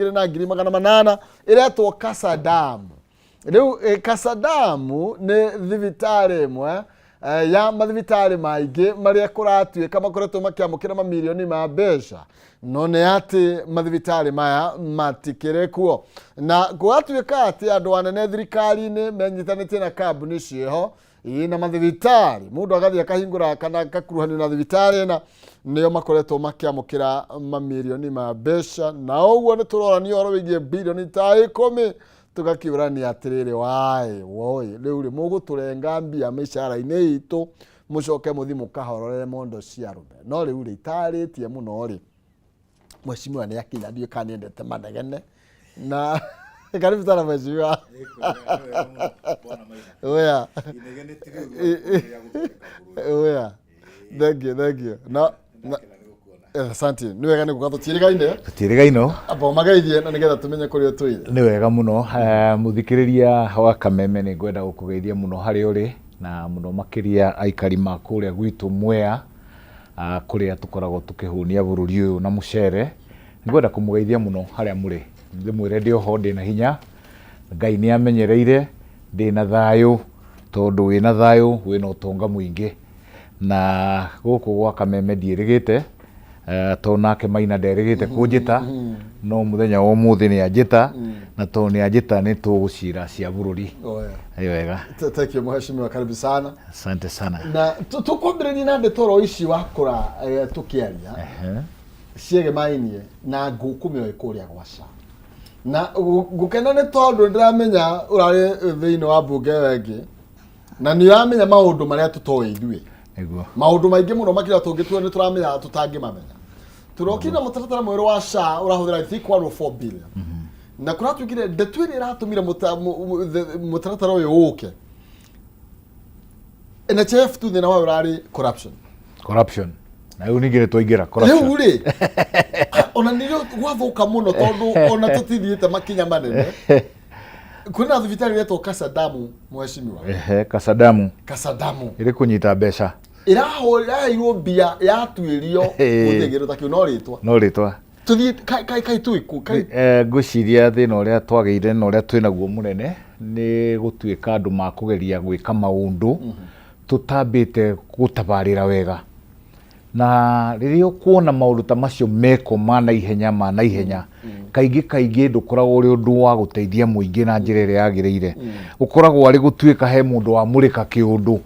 2,800,000 ĩretwo Kasadamu. Rĩu Kasadamu nĩ thibitarĩ ĩmwe ya mathibitarĩ maingĩ marĩa kũratuĩka makoretwo makĩamũkĩra mamirioni ma mbeca, no nĩ atĩ mathibitarĩ maya matikĩrĩ kuo, na gũgatuĩka atĩ andũ anene thirikari-inĩ menyitanĩtie na kambuni ciĩho ĩ na mathibitarĩ, mũndũ agathiĩ akahingũra kana akakuruhanio na thibitarĩ na nĩo makoretwo makĩamũkĩra mamirioni ma mbeca, na ũguo nĩ tũrorania ũhoro wĩgiĩ birioni ta 10, tũgakĩũrania atĩrĩrĩ, waĩ woi, rĩu rĩ mũgũtũrenga mbia mĩcara-inĩ itũ, mũcoke mũthi mũkahororere mondo cia arũme. No rĩu rĩ, itarĩtie mũno rĩ, mheshimiwa nĩ akinya, ndiũĩ kana nĩendete manegene na karibu sana mheshimiwa. Oya oya, thank you, thank you. Na asante, nĩ wega nĩ gũka tũtiĩrĩgaine. Tũtiĩrĩgaine. Amba ũmageithie na nĩgetha tũmenye kũrĩa ũtũire. Nĩ wega mũno. Mũthikĩrĩria wa Kameme, nĩ ngwenda gũkũgeithia mũno harĩa ũrĩ, na mũno makĩria aikari ma kũrĩa gwitũ Mwea, kũrĩa tũkoragwo tũkĩhũnia bũrũri ũyũ na mũcere. Nĩ ngwenda kũmũgeithia mũno harĩa mũrĩ, ndĩmwĩre ndĩ oho, ndĩna hinya, Ngai nĩ amenyereire, ndĩna thayũ, tondũ wĩna thayũ wĩna ũtonga mũingĩ. Na gũkũ gwa Kameme ndiĩrĩgĩte, tondũ nake Maina nderĩgĩte kũnjĩta, no mũthenya wa ũmũthĩ nĩ anjĩta, na tondũ nĩ anjĩta nĩ tũgũcira cia bũrũri. Oya. Nĩ wega. Thank you mheshimiwa, karibu sana. Asante sana. Na tũkwambĩrĩria na ndeto oro ici wakũra, tũkĩaria ciegemainie na ngũkũmĩoĩ kũrĩa gwa SHA, na ngũkena nĩ tondũ ndĩramenya ũrarĩ thĩinĩ wa mbunge ĩyo ĩngĩ na nĩ ũramenya maũndũ marĩa tũtoĩ ithuĩ. Maũndũ maingĩ mũno makĩria tũngĩtua nĩ tũramenya tũtangĩmamenya. Tũrokire na mũtaratara mwerũ wa SHA ũrahũthĩra, I think, 104 billion, na kũratuĩkire ndeto ĩrĩa ĩratũmire mũtaratara ũyũ ũke, NHIF tu thĩna wayo ũrarĩ corruption. Corruption, na rĩu ningĩ nĩ twaingĩra corruption. Rĩu rĩ, ona nĩrĩo gwathũka mũno, tondũ ona tũtithiĩte makinya manene. Kwĩna thibitarĩ ĩretwo Kasadamu, mheshimiwa. Ehe, Kasadamu. Kasadamu. Ĩrĩ kũnyita mbeca. Ĩraheirwo mbia yatuĩrio gũthiĩ kĩndũ ta kĩu, no rĩtwa. No rĩtwa. Tũthiĩ kai kai tũĩ kũ kai. Ngwĩciria thĩna ũrĩa twagĩire na ũrĩa twĩnaguo mũnene nĩ gũtuĩka andũ ma kũgeria gwĩka maũndũ tũtambĩte gũtabarĩra wega, na rĩrĩa ũkuona maũndũ ta macio mekwo ma naihenya ma naihenya, kaingĩ kaingĩ ndũkoragwo ũrĩ ũndũ wa gũteithia mũingĩ na njĩra ĩrĩa yagĩrĩire. Ũkoragwo arĩ gũtuĩka he mũndũ wamũrĩka kĩũndũ,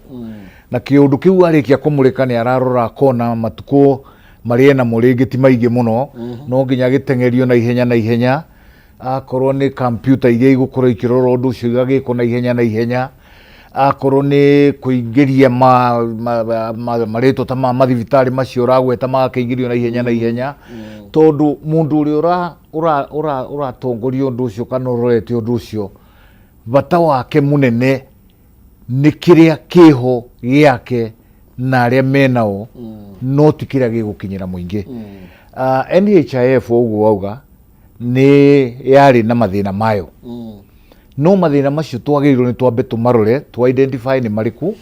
na kĩũndũ kĩu arĩkia kũmũrĩka nĩ ararora akona matukũ marĩa enamo rĩngĩ ti maingĩ mũno, no nginya gĩteng'erio na ihenya na ihenya. Akorwo nĩ kambyuta iria igũkorwo ikĩrora ũndũ ũcio igagĩkwo na ihenya na ihenya, akorwo nĩ kũingĩria marĩtwa ta ma mathibitarĩ macio ũragweta magakĩingĩrio na ihenya na ihenya, tondũ mũndũ ũrĩa ũratongoria ũndũ ũcio kana ũrorete ũndũ ũcio, bata wake mũnene nĩ kĩrĩa kĩho gĩake na arĩa menao, no ti kĩrĩa gĩgũkinyĩra mũingĩ. NHIF ũguo wauga nĩ yarĩ na mathĩna mayo, no mathĩna macio twagĩrĩirwo nĩ twambe tũmarore, tũ identify nĩ marĩkũ,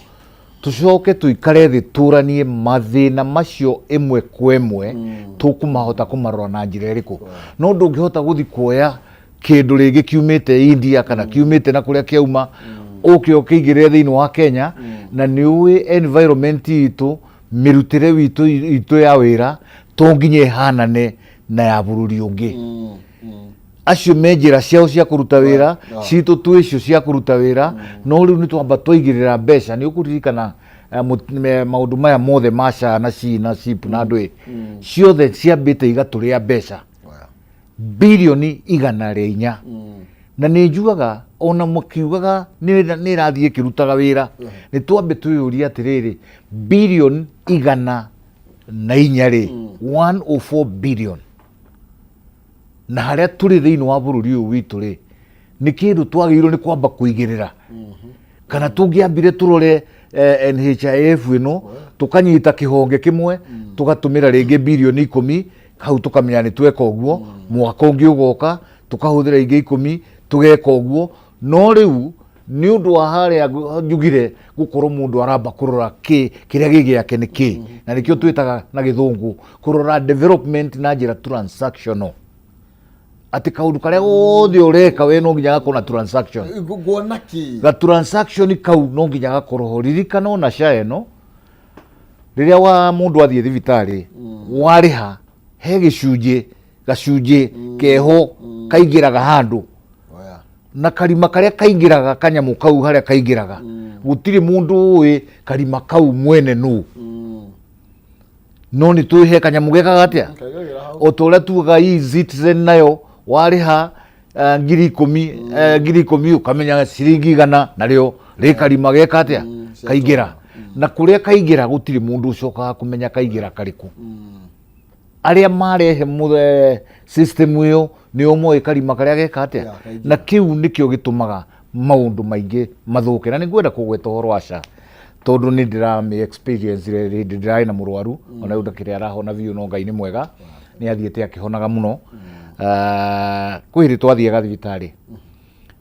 tũcoke tũikare thĩ tũranie mathĩna macio ĩmwe kwa ĩmwe, tũkũmahota kũmarora na njĩra ĩrĩkũ. No ndũngĩhota gũthi kuoya kĩndũ rĩngĩ kiumĩte India kana kiumĩte na kũrĩa kĩauma, ũke ũkĩigĩrĩre thĩinĩ wa Kenya, na nĩ ũĩ environment itũ, mĩrutĩre witũ itũ ya wĩra to nginya ĩhanane na ya bũrũri ũngĩ. Acio me njĩra ciao cia kũruta wĩra, citũ twĩcio cia kũruta wĩra. No rĩu nĩ twamba twaigĩrĩra mbeca. Nĩ ũkũririkana maũndũ maya mothe ma SHA na SHI na SHIP na ndũĩ ciothe ciambĩte igatũrĩa mbeca birioni 104, na nĩ njugaga ona mũkiugaga nĩ ĩrathiĩ ĩkĩrutaga wĩra, nĩ twambe twĩyũrie atĩrĩrĩ, birioni 104 rĩ, 104 billion, na harĩa tũrĩ thĩinĩ wa bũrũri ũyũ witũ rĩ, nĩ kĩndũ twagĩrĩirwo nĩ kwamba kũigĩrĩra, kana tũngĩambire tũrore NHIF ĩno, tũkanyita kĩhonge kĩmwe, tũgatũmĩra rĩngĩ birioni 10 hau, tũkamenya nĩ tweka ũguo, mwaka ũngĩ ũgoka tũkahũthĩra ingĩ 10, tũgeka ũguo. No rĩu nĩ ũndũ wa harĩa njugire gũkorwo mũndũ aramba kũrora kĩ kĩrĩa gĩ gĩake nĩ kĩ, na nĩkĩo twĩtaga na gĩthũngũ kũrora development na njĩra transactional. Atĩ kaũndũ karĩa gothe ũreka we no nginya gakorwo na transaction. Nguona kĩ? Ga transaction kau no nginya gakorwo ho. Ririkana ona SHA ĩno, rĩrĩa wa mũndũ athiĩ thibitarĩ, warĩha, he gĩcunjĩ, gacunjĩ keho kaingĩraga handũ. Oya. Na karima karĩa kaingĩraga, kanyamũ kau harĩa kaingĩraga, gũtirĩ mũndũ ũĩ karima kau mwene nũ. No nĩ tũĩ he kanyamũ gekaga atĩa. Kaigagĩra hau. O ta ũrĩa tugaga e-Citizen nayo, warĩha 10,000, 10,000, ũkamenya ciringi 100 narĩo rĩ karima geka atĩa, kaingĩra. Na kũrĩa kaingĩra gũtirĩ mũndũ ũcokaga kũmenya kaingĩra karĩkũ. Arĩa marehe system ĩyo nĩo moĩ karima karĩa geka atĩa. Ya, kaingĩra. Na kĩu nĩkĩo gĩtũmaga maũndũ maingĩ mathũke. Na nĩngwenda kũgweta ũhoro wa SHA tondũ nĩ ndĩramĩ experience hĩndĩ ndĩrarĩ na mũrwaru, ona rĩu ndakĩrĩ arahona biũ, no Ngai nĩ mwega, nĩ athiĩte akĩhonaga mũno. Kwĩ hĩndĩ twathiaga thibitarĩ,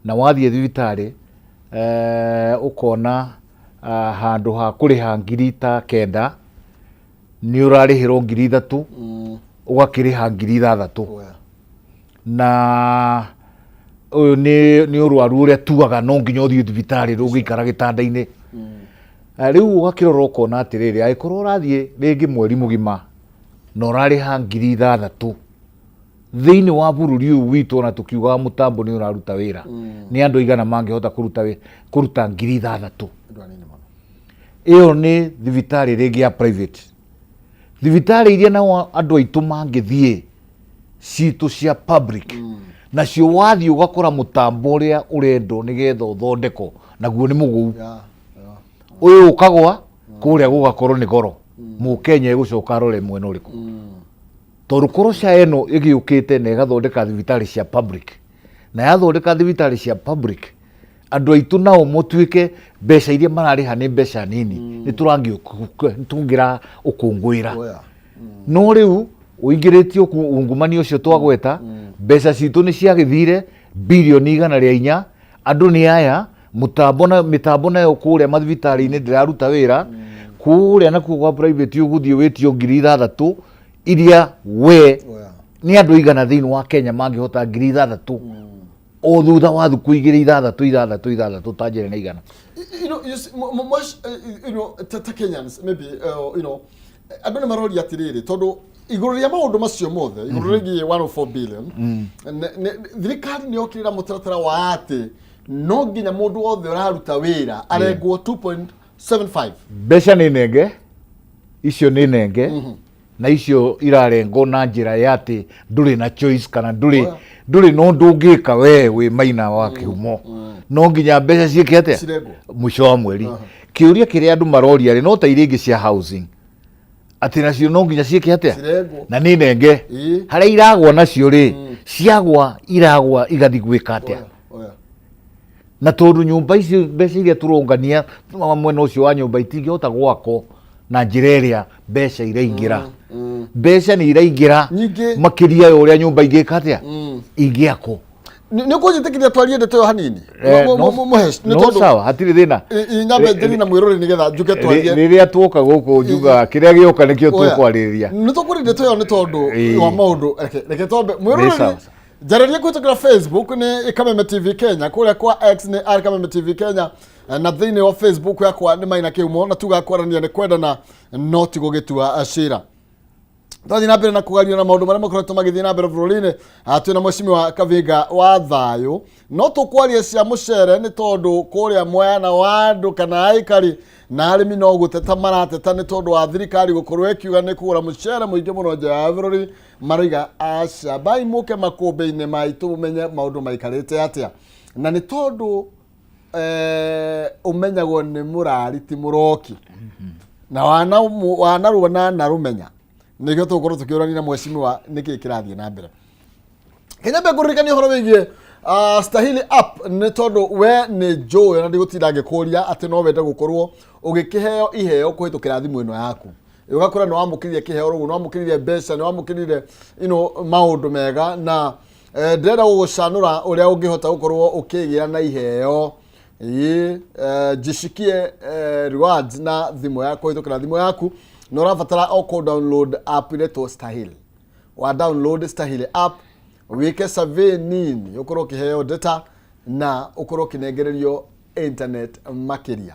na wathiĩ thibitarĩ, ũkona handũ ha kũrĩha 9,000 nĩ ũrarĩhĩrwo 3,000, ũgakĩrĩha 6,000. Oya. Na ũyũ nĩ ũrwaru ũrĩa tugaga no nginya ũthiĩ thibitarĩ, ndũngĩikara gĩtanda-inĩ. Rĩu ũgakĩrora ũkona atĩrĩrĩ, angĩkorwo ũrathiĩ rĩngĩ mweri mũgima na ũrarĩha 6,000 thĩinĩ wa bũrũri ũyũ witũ, ona tũkiugaga mũtambo nĩ ũraruta wĩra, nĩ andũ aigana mangĩhota kũruta 6,000? Andũ anini mũno. Ĩyo nĩ thibitarĩ rĩngĩ ya private. Thibitarĩ iria nao andũ aitũ mangĩthiĩ citũ cia public, nacio wathiĩ ũgakora mũtambo ũrĩa ũrendwo nĩgetha ũthondekwo naguo nĩ mũgũu. Ũyũ ũkagwa kũrĩa gũgakorwo nĩ goro. Mũkenya egũcoka arore mwena ũrĩkũ? Tondũ korwo SHA ĩno ĩgĩũkĩte na ĩgathondeka thibitarĩ cia public, na yathondeka thibitarĩ cia public, andũ aitũ nao matuĩke mbeca iria mararĩha nĩ mbeca nini, nĩ tũngĩra ũkũngũĩra. Oya. No rĩu ũingĩrĩtio ungumania ũcio twagweta, mbeca citũ nĩ ciagĩthire birioni 104. Andũ nĩ aya mũtambo na mĩtambo nayo kũrĩa mathibitarĩ-inĩ ndĩraruta wĩra. Kũrĩa nakuo kwa private ũgũthiĩ wĩtio 6,000 iria we Oya. nĩ andũ igana thĩinĩ wa Kenya mangĩhota 6,000 o thutha wa thukũ igĩrĩ, ithathatũ, ithathatũ, ithathatũ, ta njĩra na igana? You see, ta Kenyans maybe, andũ nĩ maroria atĩrĩrĩ, tondũ igũrũ rĩa maũndũ macio mothe, igũrũ rĩgiĩ 104 billion, thirikari nĩ yokĩrĩra mũtaratara wa atĩ no nginya mũndũ wothe ũraruta wĩra arengwo 2.75. Mbeca nĩ nenge, icio nĩ nenge, na icio irarengwo na njĩra ya atĩ ndũrĩ na choice kana ndũrĩ Oya. ndũrĩ na ũndũ ũngĩka. We wĩ maina wa kĩhumo, no nginya mbeca ciĩke atĩa? Cirengwo. Mũico wa mweri. Kĩũria kĩrĩa andũ maroria rĩ, no ta iria ingĩ cia housing, atĩ nacio no nginya ciĩke atĩa? Cirengwo. Na nĩ nenge. Harĩa iragwa nacio rĩ, ciagwa iragwa igathiĩ gwĩka atĩa? Oya, oya. Na tondũ nyũmba icio, mbeca iria tũrongania mwena ũcio wa nyũmba itingĩhota gwakwo na njĩra ĩrĩa mbeca iraingĩra. Mbeca nĩ iraingĩra makĩria ya ũrĩa nyũmba ingĩka atĩa, ingĩakwo. Nĩ ũkũnjĩtĩkĩria twarie ndeto ĩyo hanini? Mũhesh, nĩ No tondũ sawa, hatirĩ thĩna. Nyambe njeri na mwĩroreri nĩgetha njuke twarie. Rĩrĩa tuoka gũkũ njugaga kĩrĩa gĩoka nĩkĩo Oya. tũkwarĩrĩria. Nĩ tũkũria ndeto ĩyo nĩ tondũ wa maũndũ. Reke twambe Nĩ mwĩroreri. sawa, sawa. Njarĩrie kũhĩtũkĩra Facebook nĩ Kameme TV Kenya, kũrĩa kwa X nĩ R Kameme TV Kenya, na thĩinĩ wa Facebook yakwa nĩ Maina Kĩhumo. Na tuga kwarania nĩ kwendana, no ti gũgĩtua cira. Twathiĩ na mbere na kũgario na maũndũ marĩa makoretwo magĩthiĩ na mbere bũrũri-inĩ. Twĩna Mheshimiwa Kavinga wa Thayũ, no tũkwaria cia mũcere nĩ tondũ kũrĩa mwena wa andũ kana aikari na arĩmi no gũteta marateta nĩ tondũ wa thirikari gũkorwo ĩkiuga nĩ kũgũra mũcere mũingĩ mũno nja ya bũrũri. Maroiga aca, mbai mũke makũmbĩ-inĩ maitũ mũmenye maũndũ maikarĩte atĩa. Na nĩ tondũ ũmenyagwo nĩ mũrari ti mũroki, na wanaruona na rũmenya, nĩkĩo tũgũkorwo tũkĩũrania na mheshimiwa nĩkĩĩ kĩrathiĩ na mbere. Kenya ngũririkania ũhoro wĩgiĩ Stahili app, nĩ tondũ we nĩ njũĩ na ndigũtinda ngĩkũria atĩ no wende gũkorwo ũgĩkĩheo iheo kũhĩtũkĩra thimũ ĩno yaku. Ũgakora nĩ wamũkĩrire kĩheo rũguo, nĩ wamũkĩrire mbeca, nĩ wamũkĩrire maũndũ mega. Na ndĩrenda gũgũcanũra ũrĩa ũngĩhota gũkorwo ũkĩgĩa na iheo. Ĩĩ, jishikie rewards na thimũ yaku, kũhĩtũkĩra thimũ yaku, na ũrabatara o kũ download app ĩretwo Stahili. Wa download Stahili app. Wĩke survey nini ũkorwo ũkĩheo data na ũkorwo ũkĩnengererio internet makĩria.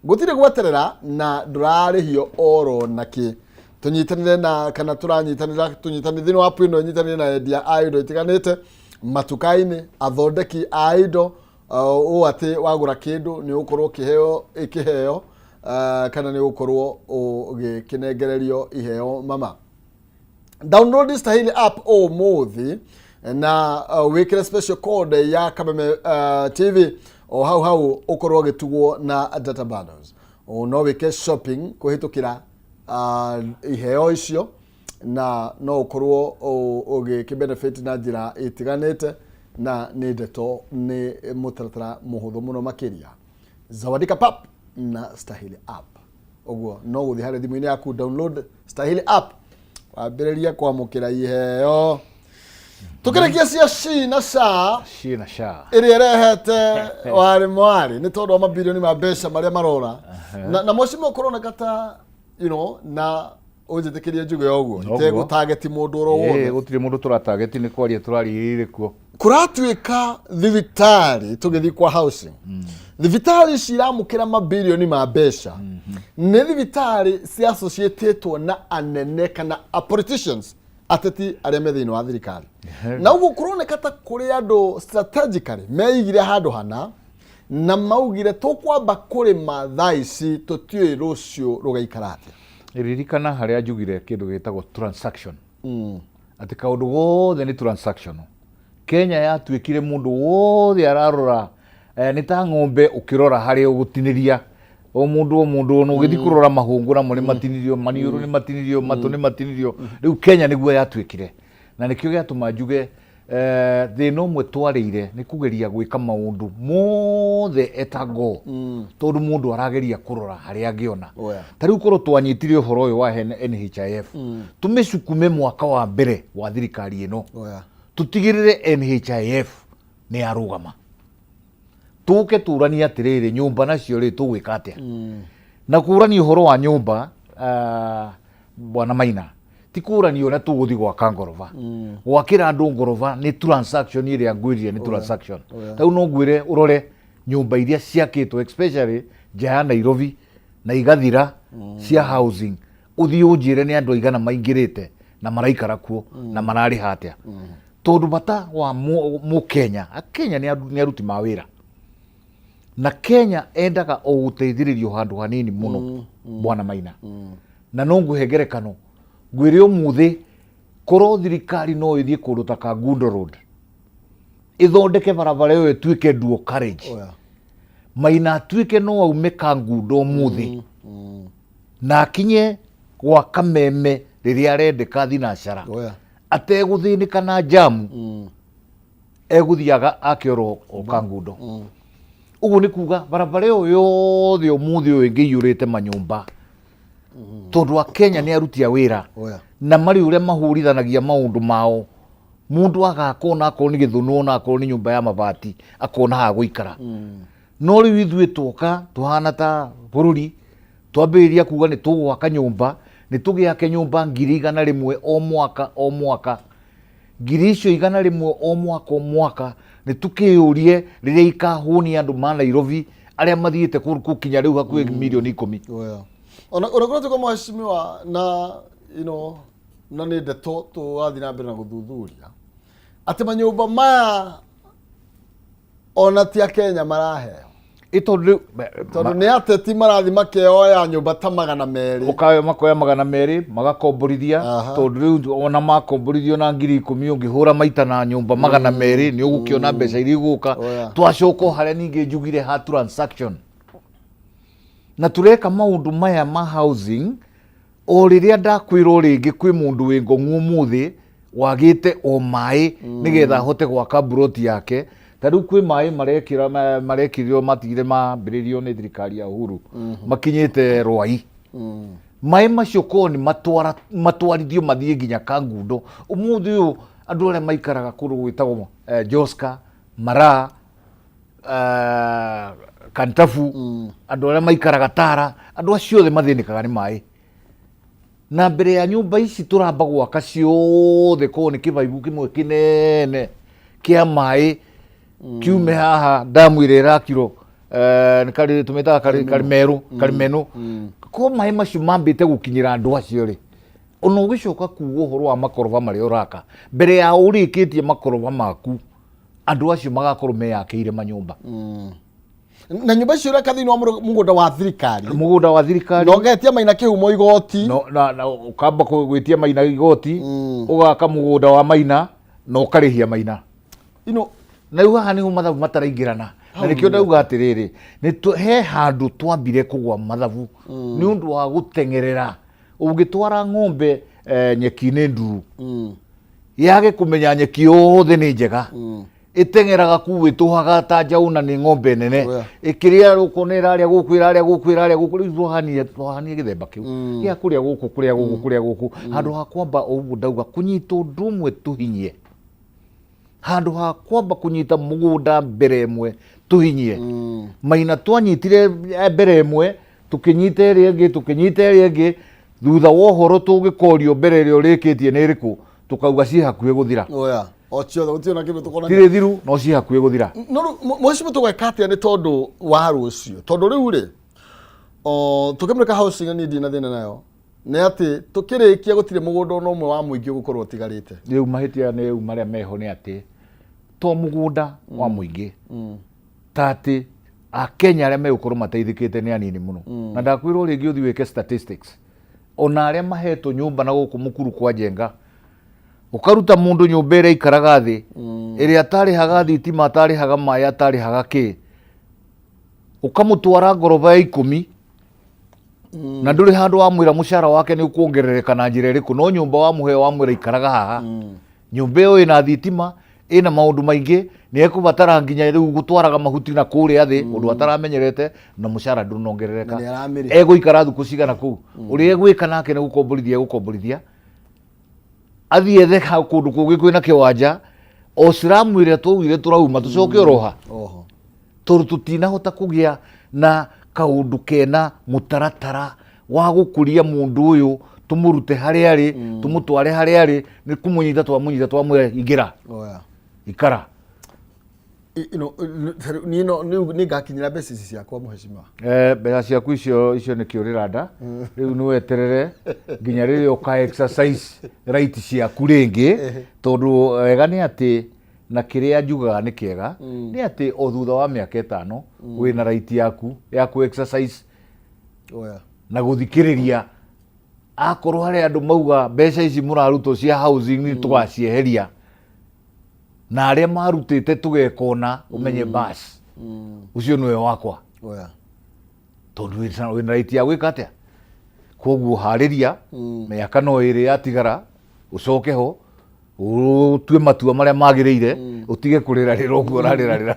Gũtirĩ gweterera na ndũrarĩhio oro nakĩ. Tũnyitanĩre na kana tũranyitanĩra, tũnyitanĩre thĩinĩ wa app ĩno, nyitanĩre na endia a indo itiganĩte matuka-inĩ, athondeki a indo, ũũ atĩ wagũra kĩndũ nĩ ũgũkorwo ũkĩheo kĩheo, kana nĩ ũgũkorwo ũgĩkĩnengererio iheo mama. Download Stahili app ũmũthĩ na wĩkĩre special code ya Kameme TV o hau hau ũkorwo ũgĩtugwo na data bundles. O no wĩke shopping kũhĩtũkĩra iheo icio na no ũkorwo ũgĩkĩ-benefit na njĩra ĩtiganĩte, na nĩ ndeto nĩ mũtaratara mũhũthũ mũno makĩria. Zawadika Pap na Stahili app. Ũguo no gũthiĩ harĩ thimũ-inĩ yaku, download Stahili app, wambĩrĩrie kwamũkĩra iheo. Tũkĩrĩkia cia shi na sha, shi na sha, ĩrĩa ĩrehete warĩ mwarĩ nĩ tondũ wa mabirioni ma mbeca marĩa marora na mheshimiwa kũroneka ta na ũnjĩtĩkĩrie njuge ũguo. Noguo. Itegũtageti mũndũ oro wothe. Gũtirĩ mũndũ tũratageti, nĩ kwaria tũraririe kuo. Kũratuĩka thibitarĩ, tũgĩthiĩ kwa housing, thibitarĩ ici iramũkĩra mabirioni ma mbeca nĩ thibitarĩ ciassociatĩtwo na anene kana a politicians, ateti arĩa me thĩinĩ wa thirikari, na ũguo kũroneka ta kũrĩ andũ strategically meigire handũ hana na maugire tũkwamba kũrĩma thaa ici, tũtiũĩ rũciũ rũgaikara atĩa. Ririkana harĩa njugire kĩndũ gĩtagwo transaction, atĩ kaũndũ gothe nĩ transactional. Kenya yatuĩkire mũndũ wothe ararora, nĩ ta ng'ombe ũkĩrora harĩa ũgũtinĩria o mũndũ o mũndũ, ona ũgĩthiĩ kũrora mahũngũ namo nĩ matinirio, maniũrũ nĩ matinirio, matũ nĩ matinirio. Rĩu Kenya nĩguo yatuĩkire, na nĩkĩo gĩatũma njuge thĩna ũmwe twarĩire nĩ kũgeria gwĩka maũndũ mothe etango, tondũ mũndũ arageria kũrora harĩa angĩona. Oh, yeah. Ta rĩu korwo twanyitire ũhoro ũyũ wa NHIF, tũmĩcukume mwaka wa mbere wa thirikari ĩno, tũtigĩrĩre NHIF nĩ yarũgama, tũke tũranie atĩrĩrĩ, nyũmba nacio rĩ, tũgwĩka atĩa? Na kũrania ũhoro wa nyũmba, bwana Maina, ti kũrania ũrĩa tũgũthiĩ gwaka ngoroba. Gwakĩra andũ ngoroba nĩ transaction ĩrĩa ngwĩrire nĩ transaction. Ta rĩu no ngwĩre ũrore nyũmba iria ciakĩtwo especially nja ya Nairobi na igathira cia housing, ũthiĩ ũnjĩre nĩ andũ aigana maingĩrĩte na maraikara kuo na mararĩha atĩa, tondũ bata wa mũkenya, akenya nĩ aruti ma wĩra, na Kenya endaga o gũteithĩrĩrio handũ hanini mũno, bwana Maina. Na no ngũhe ngerekano, ngwĩre ũmũthĩ korwo thirikari no ĩthiĩ kũndũ ta Kangundo Road ĩthondeke barabara ĩyo ĩtuĩke dual carriage, Maina atuĩke no aume Kangundo ũmũthĩ na akinye gwa Kameme rĩrĩa arendeka thinacara ategũthĩnĩka na jamu, egũthiaga ake oro o Kangundo. Ũguo nĩ kuga barabara ĩyo yothe ũmũthĩ ũyũ ĩngĩiyũrĩte manyũmba, tondũ akenya nĩ aruti a wĩra na marĩ ũrĩa mahũrithanagia maũndũ mao. Mũndũ agaka ona akorwo nĩ gĩthũnũ, ona akorwo nĩ nyũmba ya mabati, akona ha gũikara. No rĩu ithuĩ twoka tũhana ta bũrũri twambĩrĩria kuga nĩ tũgwaka nyũmba, nĩ tũgĩake nyũmba 100,000 o mwaka o mwaka. Ngiri icio 100 o mwaka o mwaka, nĩ tũkĩyũrie rĩrĩa ikahũnia andũ ma Nairobi arĩa mathiĩte gũkinya rĩu hakuhĩ 10 milioni. Oh, yeah. Ona kũrĩa tuko mheshimiwa na na nĩ ndeto tũrathiĩ na mbere na gũthuthuria atĩ manyũmba maya ona ti akenya maraheo. Ĩ tondũ rĩu tondũ nĩ ateti marathiĩ makeoya nyũmba ta 200. Ũkayo makoya 200 magakomborithia. Tondũ rĩu ona makomborithio na 10,000, ũngĩhũra maita na nyũmba 200 nĩ ũgũkĩona mbeca iria igũka. Oh, yeah. Twacoka o harĩa ningĩ njugire ha transaction, na tũreka maũndũ maya ma housing o rĩrĩa ndakwĩrwo rĩngĩ kwĩ mũndũ wĩ ngong'u ũmũthĩ wagĩte o maĩ nĩgetha ahote gwaka mburoti yake. Ta rĩu kwĩ maĩ marekĩra marekĩrirwo matigire mambĩrĩrio nĩ thirikari ya Uhuru, makinyĩte Rwai. Maĩ macio korwo nĩ matwarithio mathiĩ nginya Kangundo ũmũthĩ ũyũ, andũ arĩa maikaraga kũndũ gwĩtagwo Joska, Maraa, Kantafu, andũ arĩa maikaraga Tara, andũ acio othe mathĩnĩkaga nĩ maĩ. Na mbere ya nyũmba ici tũramba gwaka ciothe korwo nĩ kĩbaibu kĩmwe kĩnene kĩa maĩ kiume haha ndamu ĩrĩa ĩrakirwo eh, nĩ karĩ tũmĩtaga karĩ karimeru karimenu ko maĩ macio mambĩte gũkinyĩra andũ acio rĩ ona ũgĩcoka kuga ũhoro wa makoroba marĩa ũraka mbere ya ũrĩkĩtie makoroba maku andũ acio magakorwo meyakĩire manyũmba. Na nyũmba icio ũreka thĩinĩ wa mũgũnda wa thirikari. Mũgũnda wa thirikari. Na ũgetia Maina Kĩhumo igoti. No, na ũkamba gwĩtia Maina igoti, ũgaka mũgũnda wa Maina na ũkarĩhia Maina. Ino Na rĩu haha nĩho mathabu mataraingĩrana na nĩkĩo ndauga atĩrĩrĩ he handũ twambire kũgwa mathabu nĩ ũndũ wa gũteng'erera. Ũngĩtwara ng'ombe nyeki-inĩ nduru yage kũmenya nyeki yothe nĩ njega, ĩteng'eraga kuu ĩtũhaga ta njaũ na nĩ ng'ombe nene. Ĩkĩrĩa ũkona ĩrarĩa gũkũ ĩrarĩa gũkũ ĩrarĩa gũkũ. Rĩu twahanire gĩthemba kĩu gĩa kũrĩa gũkũ kũrĩa gũkũ kũrĩa gũkũ handũ ha kwamba ũguo ndauga kũnyita ũndũ ũmwe tũhinyie, handũ ha kwamba kũnyita mũgũnda mbere ĩmwe tũhinyie. Maina twanyitire mbere ĩmwe, tũkĩnyita ĩrĩa ĩngĩ, tũkĩnyita ĩrĩa ĩngĩ, thutha wa ũhoro tũgĩkorio mbere ĩrĩa ũrĩkĩtie nĩ ĩrĩkũ, tũkauga ciĩ hakuhĩ gũthira. Oya o ciothe gũtirĩ na kĩndũ tũkona. Tirĩ thiru no ciĩ hakuhĩ gũthira. No rĩu mheshimiwa tũgeka atĩa nĩ tondũ wa rũciũ? Tondũ rĩu rĩ o tũkĩmũrĩka housing niĩ ndirĩ na thĩna nayo, nĩ atĩ tũkĩrĩkia gũtirĩ mũgũnda ona ũmwe wa mũingĩ ũgũkorwo ũtigarĩte. Rĩu mahĩtia nĩ rĩu marĩa meho nĩ atĩ to mũgũnda wa mũingĩ, ta atĩ akenya arĩa megũkorwo mateithĩkĩte nĩ anini mũno. Na ndakwĩrwo rĩngĩ ũthiĩ wĩke statistics, ona arĩa mahetwo nyũmba na gũkũ mũkuru kwa Njenga, ũkaruta mũndũ nyũmba ĩrĩa aikaraga thĩ, ĩrĩa atarĩhaga thitima, atarĩhaga maĩ, atarĩhaga kĩ, ũkamũtwara ngoroba ya 10 na ndũrĩ handũ wamwĩra mũcara wake nĩ ũkuongerereka na njĩra ĩrĩkũ, no nyũmba wamũhe wamwĩra ikaraga haha. Nyũmba ĩyo ĩna thitima, ĩna maũndũ maingĩ, nĩ ekũbatara nginya rĩu gũtwaraga mahuti na kũrĩa thĩ, ũndũ ataramenyerete, na mũcara ndũnongerereka. Na nĩ aramĩrĩha. Egũikara thukũ cigana kũu? Ũrĩa egwĩka nake nĩ gũkomborithia egũkomborithia, athiĩ ethe kũndũ kũngĩ kwĩna kĩwanja, o ciramu ĩrĩa twaugire tũrauma tũcoke oroha. Oho. Tondũ tũtinahota kũgĩa na kaũndũ kena mũtaratara wa gũkũria mũndũ ũyũ, tũmũrute harĩa arĩ, tũmũtware harĩa arĩ, nĩ kũmũnyita twamũnyita twamwĩra ingĩra. Oya. Ikara. Niĩ no nĩ ngakinyĩra mbeca ici ciakwa mheshimiwa. Mbeca ciaku icio nĩ kĩũrĩra nda. Rĩu nĩ weterere nginya rĩrĩa ũka exercise right ciaku rĩngĩ, tondũ wega nĩ atĩ na kĩrĩa njugaga nĩ kĩega nĩ atĩ o thutha wa mĩaka 5 wĩna right yaku ya ku exercise. Oya. Na gũthikĩrĩria akorwo harĩ andũ mauga mbeca ici mũrarutwo cia housing nĩ tũgacieheria, na arĩa marutĩte tũgekona ũmenye bas ũcio nĩwe wakwa. Oya. Tondũ wĩna right ya gwĩka atĩa. Koguo harĩria mĩaka no ĩrĩ yatigara ũcoke ho ũtue matua marĩa magĩrĩire, ũtige kũrĩrarĩra ũguo ũrarĩrarĩra.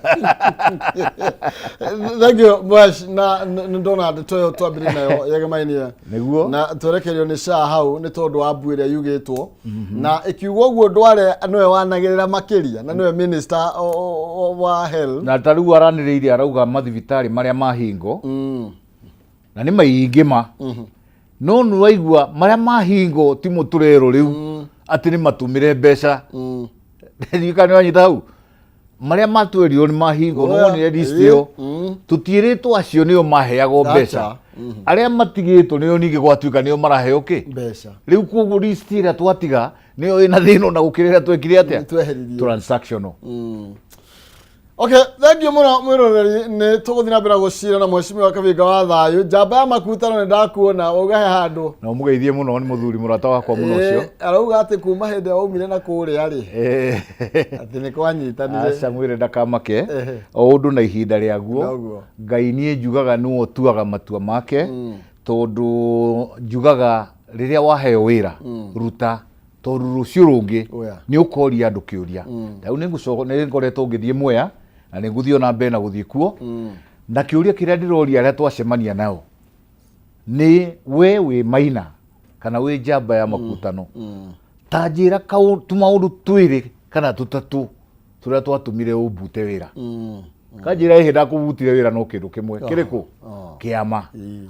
Thank you Mwesh, na nĩ ndona ndeto ĩyo twambĩrĩria nayo yegemainie Nĩguo. Na twerekerio nĩ SHA hau nĩ tondũ wa mbu ĩrĩa yugĩtwo na ĩkiugwo ũguo Ndware nĩwe wanagĩrĩra makĩria na nĩwe minister wa health. Na ta rĩu aranĩrĩire arauga mathibitarĩ marĩa mahingo na nĩ maingĩ ma no nĩ waigua marĩa mahingo ti mũtũrero rĩu atĩ nĩ matũmĩre mbeca. Ndiũĩ kana nĩ wanyita hau, marĩa matwerirwo nĩ mahingo no wonire list ĩyo, tũtiĩrĩtwo acio nĩo maheagwo Acha. mbeca, arĩa matigĩtwo nĩo ningĩ gwatuĩka nĩo maraheo kĩ mbeca. Rĩu koguo list ĩrĩa twatiga nĩyo ĩna thĩna ona gũkĩra ĩrĩa twekire atĩa. Tweheririe. Transactional. Okay, thank you mũno mwĩroreri, nĩ tũgũthiĩ na mbere gũcira na mheshimiwa Kabinga wa Thayũ, njamba ya makutano, nĩ ndakuona wauga he handũ. Na ũmũgeithie mũno, nĩ mũthuri mũrata wakwa mũno ũcio. Arauga atĩ kuma hĩndĩ ĩrĩa waumire na kũrĩa rĩ atĩ nĩ kwanyitanire. Aca, mwĩre ndakamake. O ũndũ na ihinda rĩaguo. Noguo. Ngai niĩ njugaga nĩwe ũtuaga matua make, tondũ njugaga rĩrĩa waheo wĩra ruta, tondũ rũciũ rũngĩ nĩ ũkoria andũ kĩũria. Rĩu nĩ ngoretwo ngĩthiĩ Mwea na nĩ ngũthiĩ ona mbere na gũthiĩ kuo, na kĩũria kĩrĩa ndĩroria arĩa twacemania nao nĩ we wĩ Maina kana wĩ njamba ya makutano, ta njĩra tũmaũndũ twĩrĩ kana tũtatũ tũrĩa twatũmire ũmbute wĩra. Kanjĩra ĩhĩ ndakũbutire wĩra no kĩndũ kĩmwe kĩrĩkũ? Kĩama.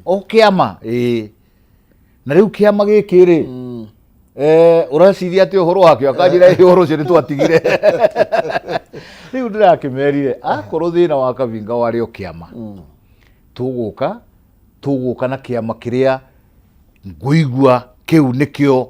O kĩama ĩĩ. Na rĩu kĩama gĩkĩ rĩ, ũreciria atĩ ũhoro wakĩo? Akanjĩra, "Ĩ, ũhoro ũcio nĩ twatigire." Rĩu ndĩrakĩmerire, akorwo thĩna wa Kavinga warĩ o kĩama, tũgũka na kĩama kĩrĩa ngũigua kĩu nĩkĩo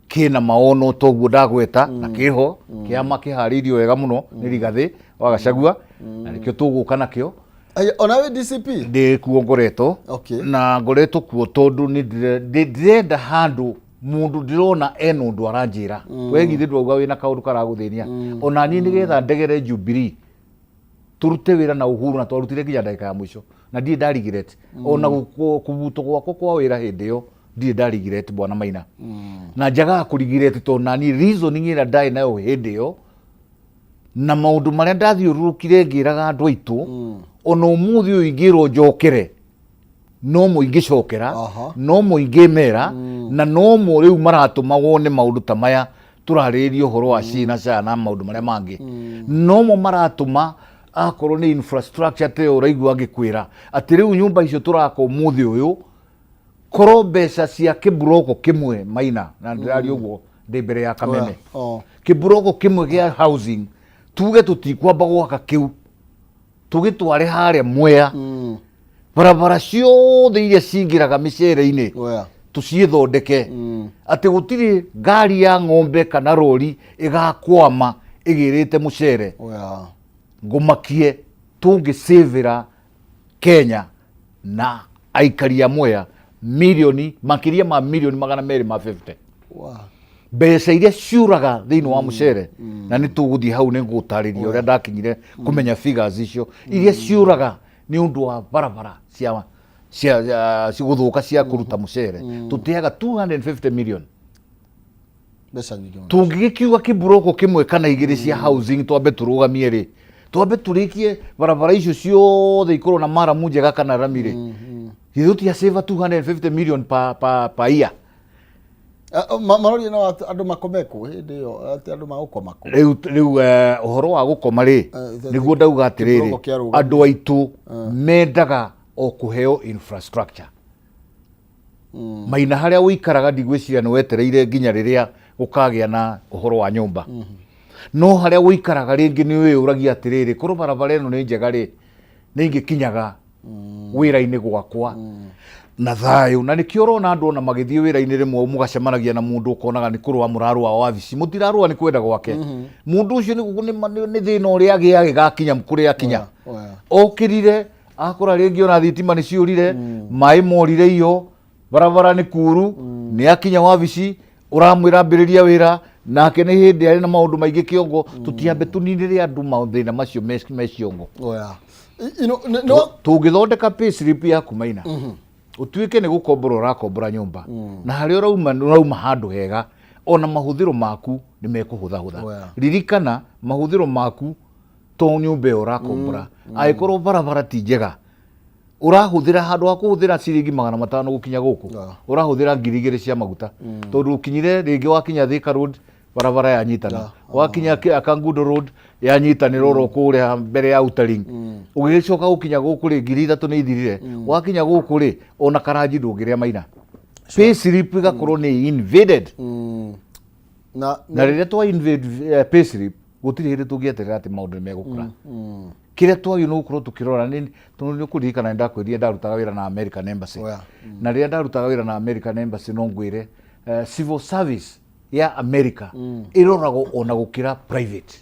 kĩna maono toguo ndagweta, na kĩho kĩama kĩharĩirio wega mũno nĩ Rigathĩ wa Gachagua, na nĩkĩo tũgũka nakĩo. Aya, ona wĩ DCP? Ndĩ kuo ngoretwo. Na ngoretwo kuo tondũ nĩ ndĩrenda handũ mũndũ ndĩrona ena ũndũ aranjĩra. We githĩ ndwauga wĩna kaũndũ karagũthĩnia? Ona niĩ nĩgetha ndegere Jubilee tũrute wĩra na Uhuru, na twarutire nginya ndagĩka ya mũico, na ndirĩ nda regret ona kũbutwo gwakwa kwa wĩra hĩndĩ ĩyo, ndirĩ nda regret, bwana Maina. Na njagaga kũ regret tondũ naniĩ reasoning ĩrĩa ndarĩ nayo hĩndĩ ĩyo na maũndũ marĩa ndathiũrũrũkire ngĩraga andũ aitũ, ona ũmũthĩ ũyũ ingĩrwo njokere, no mo ingĩcokera, no mo ingĩmera, na no mo rĩu maratũma wone maũndũ ta maya tũrarĩrĩria ũhoro wa cina SHA na maũndũ marĩa mangĩ. No mo maratũma akorwo nĩ infrastructure ta ĩyo ũraigua ngĩkwĩra atĩ rĩu nyũmba icio tũraka ũmũthĩ ũyũ, korwo mbeca cia kĩmburoko kĩmwe, Maina, na ndĩraria ũguo ndĩ mbere ya kameme, kĩmburoko kĩmwe gĩa housing, tuge tũtikwamba gwaka kĩu, tũgĩtware harĩa Mwea, barabara ciothe iria cingĩraga mĩcere-inĩ tũciĩthondeke, atĩ gũtirĩ ngari ya ng'ombe kana rori ĩgakwama ĩgĩrĩte mũcere, ngũmakie tũngĩcĩvĩra Kenya na aikari a Mwea mirioni makĩria ma mirioni 250 mbeca iria ciũraga thĩinĩ wa mũcere. Na nĩ tũgũthiĩ hau, nĩ ngũgũtarĩria ũrĩa ndakinyire kũmenya figures icio iria ciũraga nĩ ũndũ wa barabara cia gũthũka cia kũruta mũcere. Tũteaga 250 million. Mbeca nyingĩ mũno. Tũngĩgĩkiuga kĩmburoko kĩmwe kana igĩrĩ cia housing twambe tũrũgamie rĩ, twambe tũrĩkie barabara icio ciothe ikorwo na maramu njega kana rami rĩ, githĩ tũtiacĩva 250 million pa year? Ah, oh, maroria no andũ makome kũ hĩndĩ ĩyo, atĩ andũ magũkoma kũ? Rĩu ũhoro wa gũkoma rĩ, nĩguo ndauga atĩrĩrĩ, kĩbũrũgo kĩarũgamio. Andũ aitũ mendaga o kũheo infrastructure. Maina, harĩa ũikaraga ndigwĩciria nĩ wetereire nginya rĩrĩa gũkagĩa na ũhoro wa nyũmba, no harĩa ũikaraga rĩngĩ nĩ wĩyũragia atĩrĩrĩ, korwo barabara ĩno nĩ njega rĩ, nĩ ingĩkinyaga wĩra-inĩ gwakwa na thayũ. Na nĩkĩo ũrona andũ ona magĩthiĩ wĩra-inĩ rĩmwe mũgacemanagia na mũndũ ũkonaga nĩ kũrũa mũrarũa wabici, mũtirarũa nĩ kwenda gwake. Mũndũ ũcio nĩ thĩna ũrĩa agĩa agĩgakinya kũrĩa akinya. Okĩrire akora rĩngĩ ona thitima nĩ ciũrire, maĩ morire, iyo barabara nĩ kuru, nĩ akinya wabici ũramwĩra ambĩrĩria wĩra nake nĩ hĩndĩ arĩ na maũndũ maingĩ kĩongo. Tũtiambe tũninĩre andũ mathĩna macio me ciongo. Oya. No Tũngĩthondeka pay slip yaku, Maina, ũtuĩke nĩ gũkombora ũrakombora nyũmba, na harĩa ũrauma nĩ ũrauma handũ hega, ona mahũthĩro maku nĩ mekũhũthahũtha. Ririkana mahũthĩro maku to nyũmba ĩyo ũrakombora, angĩkorwo barabara ti njega, ũrahũthĩra handũ ha kũhũthĩra ciringi 500 gũkinya gũkũ, ũrahũthĩra 2000 cia maguta, tondũ ũkinyire rĩngĩ wakinya Thika Road barabara yanyitana, wakinya Kangundo Road yanyitanĩra oro kũrĩa mbere ya Utaring, ũgĩgĩcoka gũkinya gũkũ rĩ, 3000 nĩ ithirire. Wakinya gũkũ rĩ, ona karanji ndũngĩrĩa, Maina. Pay slip ĩgakorwo nĩ invaded. Na rĩrĩa twa invade pay slip, gũtirĩ hĩndĩ tũngĩeterera atĩ maũndũ nĩ megũkũra. Kĩrĩa twagĩrĩirwo nĩ gũkorwo tũkĩrora nĩ tondũ nĩ ũkũririkana nĩ ndakwĩrire ndarutaga wĩra na American Embassy. Na rĩrĩa ndarutaga wĩra na American Embassy, no ngwĩre civil service ya America ĩroragwo ona gũkĩra private.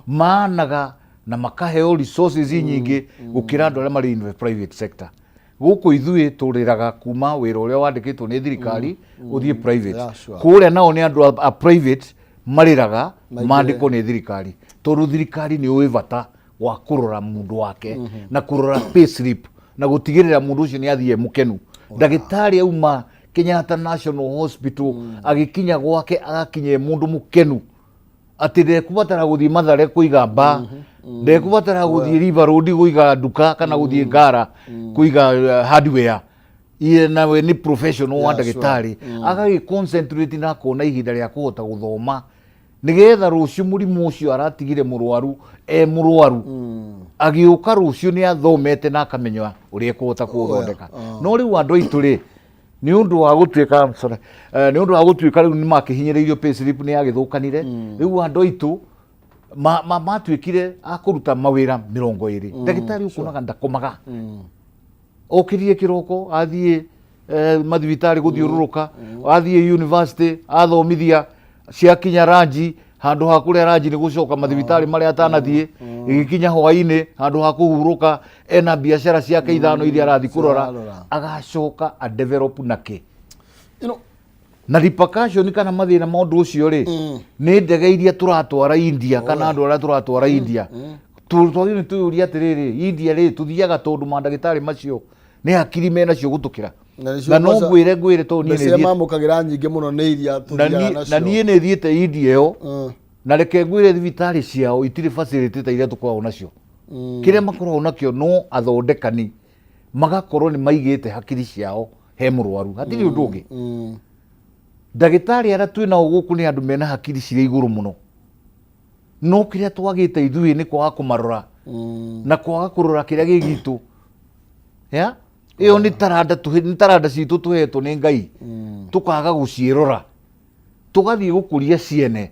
Managa na makaheo resources nyingĩ gũkĩra andũ arĩa marĩ in the private sector. Gũkũ ithuĩ tũrĩraga kuma wĩra ũrĩa wandĩkĩtwo nĩ thirikari ũthiĩ private. Kũrĩa nao nĩ andũ a private marĩraga Maingĩre. mandĩkwo nĩ thirikari, tondũ thirikari nĩ ũĩ bata wa kũrora mũndũ wake na kũrora pay slip na gũtigĩrĩra mũndũ ũcio nĩ athiĩ e mũkenu. Ndagĩtarĩ auma Kenyatta National Hospital, agĩkinya gwake agakinya e mũndũ mũkenu, atĩ ndekũbatara gũthiĩ Mathare kũiga mba, ndekũbatara gũthiĩ River Road kũiga nduka kana gũthiĩ Ngara kũiga hardware. Iye nawe nĩ professional wa ndagĩtarĩ, agagĩ concentrate na akona ihinda rĩa kũhota gũthoma nĩgetha rũciũ mũrimũ ũcio aratigire mũrwaru e mũrwaru agĩũka rũciũ nĩ athomete na akamenya ũrĩa ekũhota kũũthondeka. No rĩu andũ aitũ rĩ, Nĩ ũndũ wa gũtuĩka, sorry, nĩ ũndũ wa gũtuĩka rĩu nĩ makĩhinyĩrĩirio, pay slip nĩ yagĩthũkanire. Rĩu andũ aitũ matuĩkire a kũruta mawĩra 20. Ndagĩtarĩ ũkuonaga ndakomaga, okĩrire kĩroko athiĩ mathibitarĩ gũthiũrũrũka, athiĩ university athomithia, ciakinya ranji, handũ ha kũrĩa ranji nĩ gũcoka mathibitarĩ marĩa atanathiĩ. Ĩgĩkinya hwainĩ, handũ ha kũhurũka, ena biacara ciake ithano iria arathiĩ kũrora. Cirarora. Agacoka a develop nake na repercussion kana mathĩna ma ũndũ ũcio rĩ, nĩ ndege iria tũratwara India kana andũ arĩa tũratwara India. Twagĩrĩirwo nĩ twĩyũrie atĩrĩrĩ, India rĩ, tũthiaga tondũ mandagĩtarĩ macio nĩ hakiri menacio gũtũkĩra. Na nĩcio Na no ngwĩre tondũ niĩ mbeca iria nĩ thiĩte- mamũkagĩra nyingĩ mũno nĩ iria na tũthiaga na nacio. niĩ nĩ thiĩte India ĩyo. Na reke ngwĩre, thibitarĩ ciao itirĩ facility ta iria tũkoragwo nacio. Kĩrĩa makoragwo nakĩo no athondekani magakorwo nĩ maigĩte hakiri ciao he mũrwaru, hatirĩ ũndũ ũngĩ. Ndagĩtarĩ arĩa twĩ nao gũkũ nĩ andũ mena hakiri cirĩ igũrũ mũno, no kĩrĩa twagĩte ithuĩ nĩ kwaga kũmarora na kwaga kũrora kĩrĩa gĩ gitũ. Ya ĩyo nĩ taranda nĩ taranda citũ tũhetwo nĩ Ngai, tũkaga gũciĩrora, tũgathiĩ gũkũria ciene,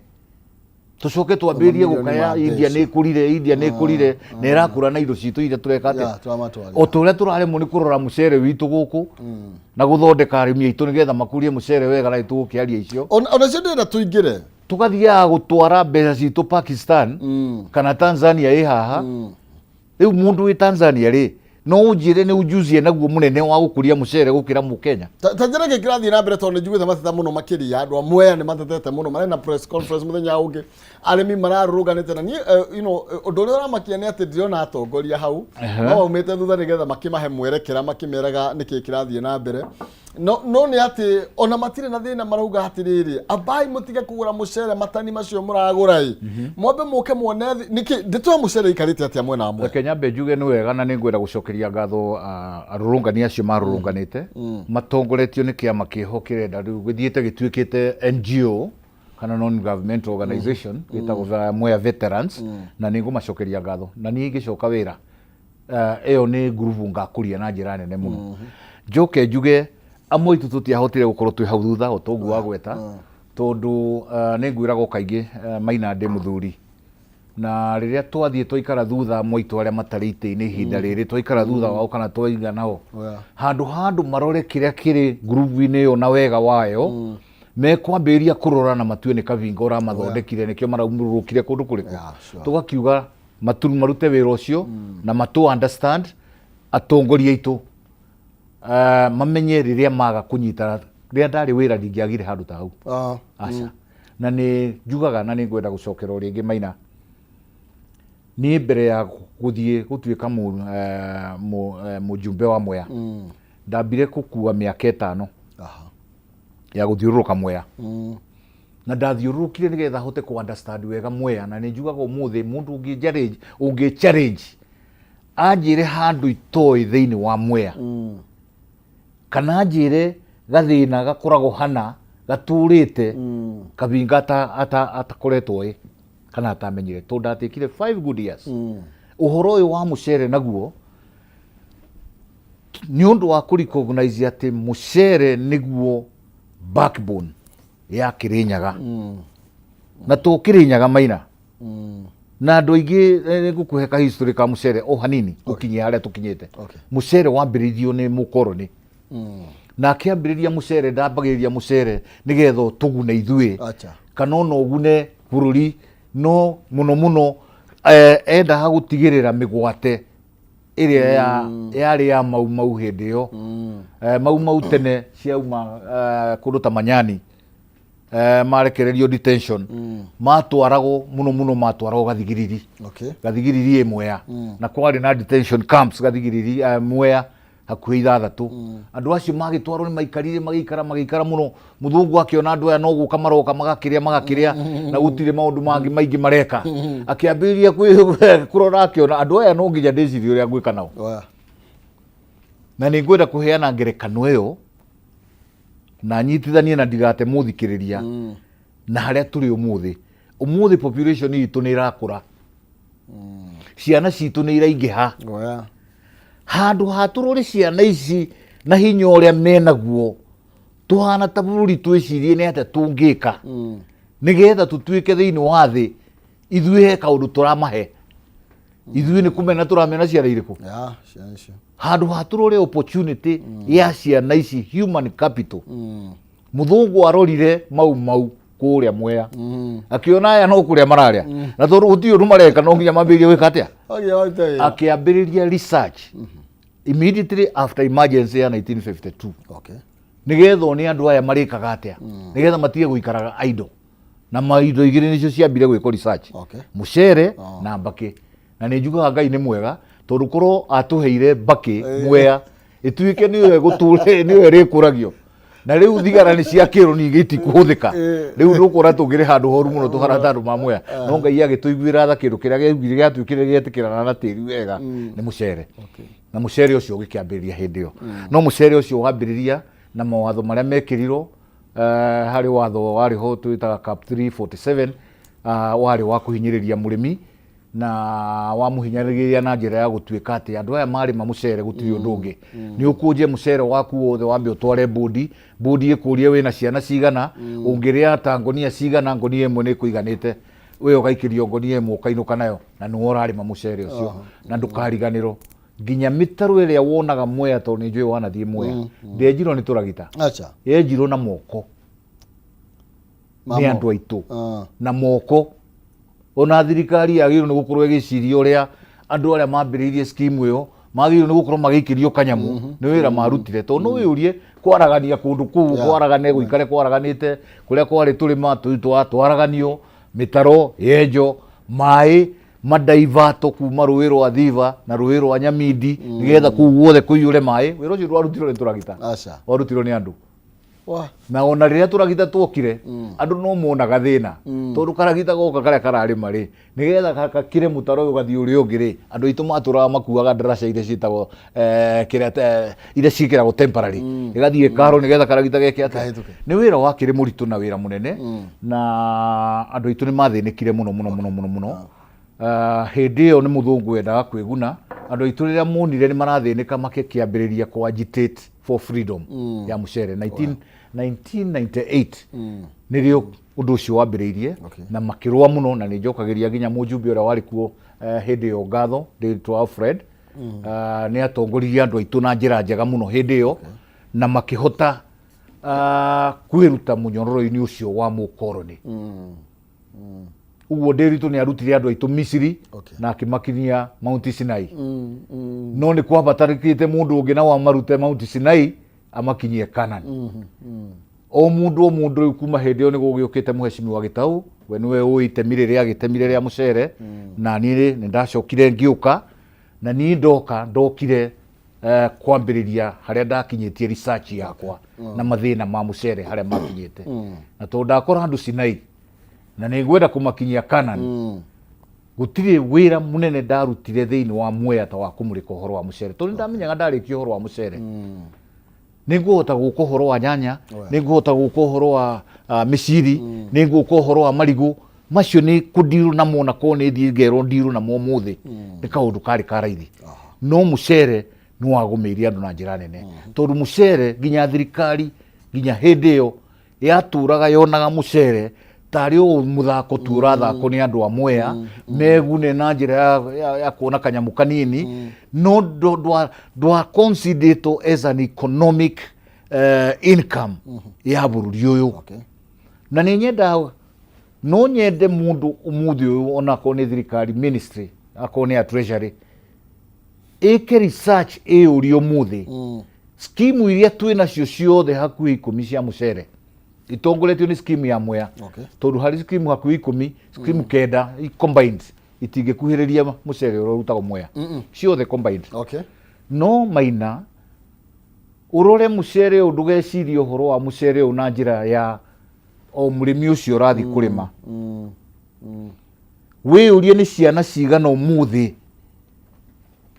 tũcoke twambĩrĩrie Mamirioni gũkaya ma India mbeca. nĩ ĩkũrire, India nĩ ĩkũrire na ĩrakũra na indo citũ iria tũreka atĩa? Ya, tũramatwarĩra. O ta ũrĩa tũraremwo nĩ kũrora mũcere witũ gũkũ na gũthondeka arĩmi aitũ nĩgetha makũrie mũcere wega, na tũgũkĩaria icio. Ona cio ndĩrenda tũingĩre. Tũgathiaga gũtwara mbeca citũ Pakistan kana Tanzania ĩ haha. Rĩu mũndũ wĩ Tanzania rĩ, no ũnjĩre nĩ ujuzi enaguo mũnene wa gũkũria mũcere gũkĩra Mũkenya? Ta njĩra kĩ kĩrathiĩ na mbere, tondũ nĩ njiguĩte mateta mũno makĩria. Andũ a Mwea nĩ matetete mũno, marĩ na press conference mũthenya ũngĩ, arĩmi mararũrũnganĩte. Na niĩ ũndũ ũrĩa ũramakia nĩ atĩ ndĩrona atongoria hau no maumĩte thutha nĩgetha makĩmahe mwerekera, makĩmeraga nĩkĩ kĩrathiĩ na mbere. No nĩ atĩ ona matirĩ na thĩna, marauga atĩrĩrĩ, ambai mũtige kũgũra mũcere matani macio mũragũra ĩ, mwambe mũke muone nĩkĩ ndeto ya mũcere ikarĩte atĩa mwena wa Mwea. Reke nyambe njuge nĩ wega na nĩ ngwenda gũcokeria ngatho arũrũngani acio marũrũnganĩte matongoretio nĩ kĩama kĩho kĩrenda rĩu gĩthiĩte gĩtuĩkĩte NGO kana non governmental organization gĩtagwo Mwea Veterans, na nĩ ngũmacokeria ngatho. Na niĩ ingĩcoka wĩra, ĩyo nĩ ngurubu ngakũria na njĩra nene mũno. Njoke njuge amwe aitũ tũtiahotire gũkorwo twĩ hau thutha o ta ũguo wagweta, tondũ nĩ ngwĩragwo kaingĩ, Maina ndĩ mũthuri, na rĩrĩa twathiĩ twaikara thutha amwe aitũ arĩa matarĩ itĩ-inĩ ihinda rĩrĩ, twaikara thutha wao kana twaiga nao, handũ ha andũ marore kĩrĩa kĩrĩ ngurubu-inĩ ĩyo na wega wayo, mekwambĩrĩria kũrora na matue nĩ kabinga ũramathondekire, nĩkĩo maraumũrũkire kũndũ kũrĩkũ. Tũgakiuga marute wĩra ũcio na matũ understand atongoria aitũ, mamenye rĩrĩa maga kũnyita. Rĩrĩa ndarĩ wĩra ndingĩagire handũ ta hau. Aca. Na nĩ njugaga na nĩ ngwenda gũcokera o rĩngĩ, Maina, niĩ mbere ya gũthiĩ gũtuĩka mũjumbe wa Mwea, ndambire gũkua mĩaka 5 ya gũthiũrũrũka Mwea, na ndathiũrũrũkire nĩgetha hote kũ understand wega Mwea. Na nĩ njugaga ũmũthĩ mũndũ ũngĩ challenge, ũngĩ challenge anjĩre handũ itoĩ thĩinĩ wa Mwea, kana anjĩre gathĩna gakoragwo hana gatũrĩte kabinga atakoretwo ĩ kana atamenyire, tondũ ndatikire 5 good years. Ũhoro ũyũ wa mũcere naguo nĩ ũndũ wa kũ recognize atĩ mũcere nĩguo backbone ya Kĩrĩnyaga, na to Kĩrĩnyaga, Maina, na andũ aingĩ. Ngũkũhe ka history ka mũcere o hanini ũkinyie harĩa tũkinyĩte. Mũcere wambĩrĩirio nĩ mũkoroni, na akĩambĩrĩria mũcere ndambagĩrĩria mũcere nĩgetha ũtũgune ithuĩ kana ona ũgune bũrũri, no mũno mũno endaga gũtigĩrĩra mĩgwate ĩrĩa yarĩ ya Mau Mau hĩndĩ ĩyo. Mau Mau tene ciauma kũndũ ta Manyani, marekererio detention, matwaragwo mũno mũno matwaragwo Gathigiriri. Gathigiriri ĩ Mwea, na kwarĩ na detention camps Gathigiriri, Mwea hakuhĩ ithathatũ. Andũ acio magĩtwarwo nĩ maikarire, magĩikara, magĩikara mũno. Mũthũngũ akĩona andũ aya no gũka maroka magakĩrĩa, magakĩrĩa, na gũtirĩ maũndũ mangĩ maingĩ mareka. Akĩambĩrĩria kũrora, akĩona andũ aya no nginya ndĩcirie ũrĩa ngwĩka nao. Na nĩ ngwenda kũheana ngerekano ĩyo na nyitithanie na ndigate mũthikĩrĩria na harĩa tũrĩ ũmũthĩ. Ũmũthĩ population itũ nĩ ĩrakũra, ciana citũ nĩ iraingĩha. Handũ ha tũrore ciana ici na hinya ũrĩa menaguo. Tũhana ta bũrũri twĩcirie nĩ atĩa tũngĩka nĩgetha tũtuĩke thĩinĩ wa thĩ ithuĩ he kaũndũ tũramahe. Ithuĩ nĩ kũmena tũramena ciana irĩkũ? Ya, ciana icio. Handũ ha tũrore opportunity ya ciana ici, human capital. Mũthũngũ arorire mau mau kũrĩa Mwea, akĩona aya no kũrĩa mararĩa, na tondũ gũtirĩ ũndũ mareka, no nginya mambĩrĩrie gwĩka atĩa? No nginya marute wĩra. Akĩambĩrĩria research immediately after emergency ya 1952 nĩgetha one andũ aya marĩkaga atĩa nĩgetha matige gũikaraga idle. Na maindo igĩrĩ nĩcio ciambire gwĩkwo research, mũcere na mbakĩ. Na nĩ njugaga Ngai nĩ mwega, tondũ korwo atũheire mbakĩ Mwea ĩtuĩke nĩyo ĩgũtũre, nĩyo ĩrĩkũragio, na rĩu thigara nĩ ciakĩrwo ningĩ itikũhũthĩka. Rĩu ndũkuona tũngĩrĩ handũ horu mũno tũhana ta andũ ma Mwea. No Ngai agĩtũiguĩra tha, kĩndũ kĩrĩa gĩaugire gĩatuĩkire gĩetĩkĩrana na tĩri wega nĩ mũcere. Na mũcere ũcio ũgĩkĩambĩrĩria hĩndĩ ĩyo. No mũcere ũcio wambĩrĩria na mawatho marĩa mekĩrirwo, harĩ watho warĩ ho twĩtaga CAP 347, warĩ wa kũhinyĩrĩria mũrĩmi, na wamũhinyagĩrĩria na njĩra ya gũtuĩka atĩ andũ aya marĩma mũcere gũtirĩ ũndũ ũngĩ. Nĩ ũkũnje mũcere waku wothe, wambe ũtware bũndi, bũndi ĩkũrie wĩna ciana cigana, ũngĩrĩa ta ngonia cigana, ngonia ĩmwe nĩ ĩkũiganĩte. We ũgaikĩrio ngonia ĩmwe ũkainũka nayo, na nĩwe ũrarĩma mũcere ũcio. Na ndũkariganĩrwo nginya mĩtaro ĩrĩa wonaga Mwea, tondũ nĩ njũĩ wanathiĩ Mwea, ndĩenjirwo nĩ tũragita. Acha. Yenjirwo na moko nĩ andũ aitũ. Na moko. Ona thirikari yagĩrĩirwo nĩ gũkorwo ĩgĩciria ũrĩa andũ arĩa mambĩrĩirie scheme ĩyo magĩrĩirwo nĩ gũkorwo magĩikĩrio kanyamũ nĩ wĩra marutire, tondũ no wĩyũrie kwaragania kũndũ kũu kwaragane gũikare kwaraganĩte kũrĩa kwarĩ tũrĩma twaraganio, mĩtaro yenjo, maĩ madaivato kuma rũĩ rwa Thiva na rũĩ rwa Nyamindi nĩgetha kũu guothe kũiyũre maĩ. Wĩra ũcio ndwarutirwo nĩ tũragita, Aca. warutirwo nĩ andũ. Wa. Na ona rĩrĩa tũragita twokire, andũ no monaga thĩna, tondũ karagita goka karĩa kararĩma rĩ, nĩgetha gakire mũtaro ũyũ gathiĩ ũrĩa ũngĩ rĩ, andũ aitũ matũraga makuaga ndaraca iria ciĩtagwo kĩrĩa iria ciĩkĩragwo temporary, ĩgathiĩ ĩkarwo nĩgetha karagita geke atĩa? Kahĩtũke. Nĩ wĩra wakĩrĩ mũritũ na wĩra mũnene, na andũ aitũ nĩ mathĩnĩkire mũno mũno mũno mũno mũno. Hĩndĩ ĩyo nĩ mũthũngũ wendaga kwĩguna. Andũ aitũ rĩrĩa monire nĩ marathĩnĩka, makĩambĩrĩria kũ agitate for freedom ya mũcere. 19 1998 nĩrĩo ũndũ ũcio wambĩrĩirie. Na makĩrũa mũno, na nĩ njokagĩria nginya mũjumbe ũrĩa warĩ kuo hĩndĩ ĩyo ngatho, ndĩtwo Alfred. Nĩ atongoririe andũ aitũ na njĩra njega mũno hĩndĩ ĩyo, na makĩhota kwĩruta mũnyororo-inĩ ũcio wa mũkoroni. Ũguo Ndĩritũ nĩ arutire andũ aitũ Misiri na akĩmakinyia Mount Sinai. No nĩ kwabatarĩkĩte mũndũ ũngĩ na wamarute Mount Sinai amakinyie Canaan. O mũndũ o mũndũ rĩu kuma hĩndĩ ĩyo nĩ gũgĩũkĩte mũhecimiwa Gĩtaũ, we nĩwe ũĩ itemi rĩrĩa agĩtemire rĩa mũcere. Na niĩ nĩ ndacokire ngĩũka, na niĩ ndoka ndokire kwambĩrĩria harĩa ndakinyĩtie research yakwa na mathĩna ma mũcere harĩa makinyĩte. Na tondũ ndakora andũ Sinai na nĩ ngwenda kũmakinyia Canaan, gũtirĩ wĩra mũnene ndarutire thĩinĩ wa Mwea ta wa kũmũrĩka ũhoro wa mũcere, tondũ nĩ ndamenyaga ndarĩkia ũhoro wa mũcere nĩ ngũhota gũka ũhoro wa nyanya, nĩ ngũhota gũka ũhoro wa mĩciri, nĩ ngũka ũhoro wa marigũ. Macio nĩ kũndirũ namo, na korwo nĩ thiĩ ngerwo ndirũ namo ũmũthĩ nĩ kaũndũ karĩ ka raithi. No mũcere nĩ wagũmĩire andũ na njĩra nene, tondũ mũcere nginya thirikari nginya hĩndĩ ĩyo yatũraga yonaga mũcere tarĩ o mũthako tu ũrathakwo nĩ andũ a Mwea megune na njĩra ya kuona kanyamũ kanini, no ndwa considered as an economic income ya bũrũri ũyũ. Na nĩ nyendaga, no nyende mũndũ ũmũthĩ ũyũ, onakorwo nĩ thirikari ministry, akorwo nĩ ya treasury, ĩke research ĩyũrie ũmũthĩ skimu iria twĩ nacio ciothe hakuhĩ 10 cia mũcere itongoretio nĩ skimu ya Mwea, tondũ harĩ skimu hakuhĩ 10, skimu 9 combined itingĩkuhĩrĩria mũcere ũrĩa ũrutagwo Mwea ciothe combined. No Maina, ũrore mũcere ũyũ, ndũgecirie ũhoro wa mũcere ũyũ na njĩra ya o mũrĩmi ũcio ũrathiĩ kũrĩma. Wĩyũrie nĩ ciana cigana ũmũthĩ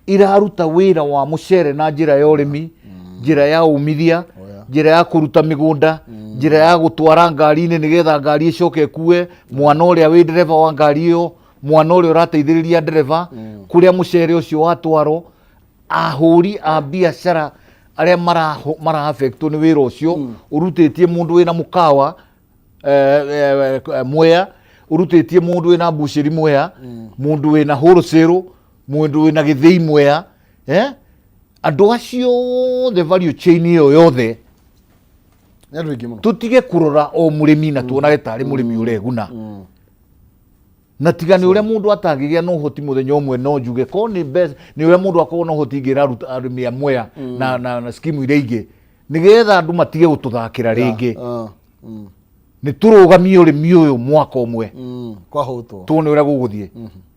iraruta wĩra wa mũcere na njĩra ya ũrĩmi, njĩra ya ũmithia, njĩra ya kũruta mĩgũnda, njĩra ya gũtwara ngari-inĩ nĩgetha ngari ĩcoke ĩkue mwana ũrĩa wĩ ndereba wa ngari ĩyo, mwana ũrĩa ũrateithĩrĩria ndereba kũrĩa mũcere ũcio watwarwo, ahũri a biacara Arĩa mara affectwo nĩ wĩra ũcio, ũrutĩtie mũndũ wĩna mũkawa Mwea, ũrutĩtie mũndũ wĩna mbucĩri Mwea, mũndũ wĩna wholesale, mũndũ wĩna gĩthĩi Mwea, eh? Andũ acio othe, value chain ĩyo yothe. Nĩ andũ aingĩ mũno. Tũtige kũrora o mũrĩmi na tuonage tarĩ mũrĩmi ũreguna, na tiga nĩ ũrĩa mũndũ atangĩgĩa na ũhoti mũthenya ũmwe. No njuge ko nĩ mbeca, nĩ ũrĩa mũndũ akorwo na ũhoti ingĩra arĩmi a Mwea na skimu iria ingĩ, nĩgetha andũ matige gũtũthakĩra rĩngĩ. Nĩ tũrũgamie ũrĩmi ũyũ mwaka ũmwe. Kwahũtwo. Tuone ũrĩa gũgũthiĩ.